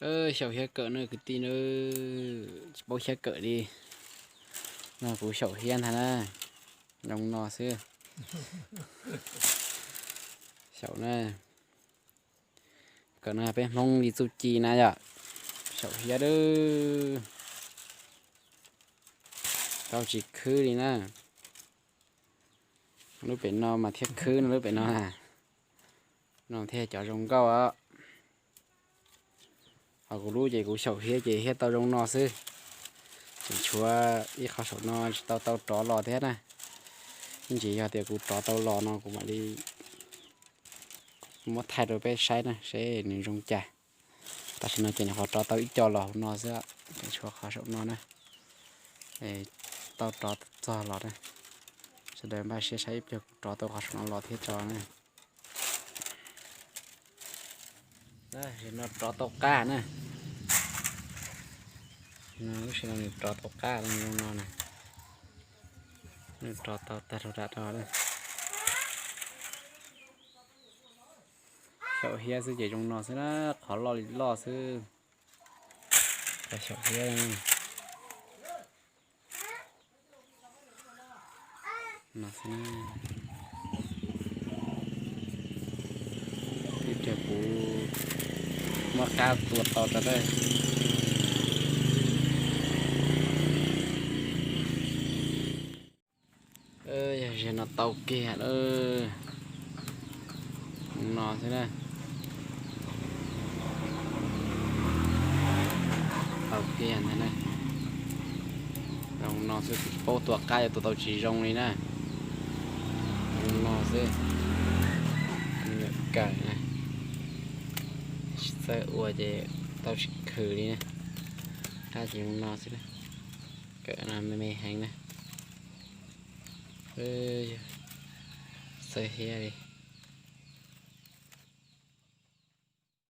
Xyaum hiab kawm na kwv tij na, tsis paub hiab kawm li. No kuv xyaum hiab ntag na, zoo no xwb. Xyaum na, kawm no peb Hmoob li txuj ci na yom, xyaum hiab dab. Tau tsis khwb li na. Lub pem no mas thiaj khwb no, lub pem no na. No thiaj cov zoo nkauj os. Ho kuv lub ces kuv xyaum hiab ces hiab tau zoo no xwb. Tseem tshuav ib qho saum no tsis tau tau rov los thiab na. Ib ntsis yog tias kuv rov tau los no kuv mam li muab thaij rau peb saib na, seb nws zoo cas. Tam sim no ces nyuam qhuav rov tau ib co los hauv no xwb, tseem tshuav qhov saum no na. Tau rov txog los na. Sawv daws npaj siab saib ib pliag kuv rov tau qhov saum no los thiab tso na. No rov tau qab na. Lub sij no nws rov tau qab zoo no na. Nws rov tau tag rau nram no na. Xyaum hiab xwb ces zoo no xwb na, qhov loj li loj xwb. Xyaum hiab no xwb. Ib pliag kuv muab qab tua tau rau na. Yog ziag no tau kiag lawm. No xwb na. Tau kiag ntag na. Zoo no xwb, tsis paub tua qab yuav tua tau tsis zoo li na. Zoo no xwb. Kawm na, tsis txawj ua ces tau tsis khwv li na. Qab ces zoo no xwb na. Kawm no me me heev na. Txawj hiab li.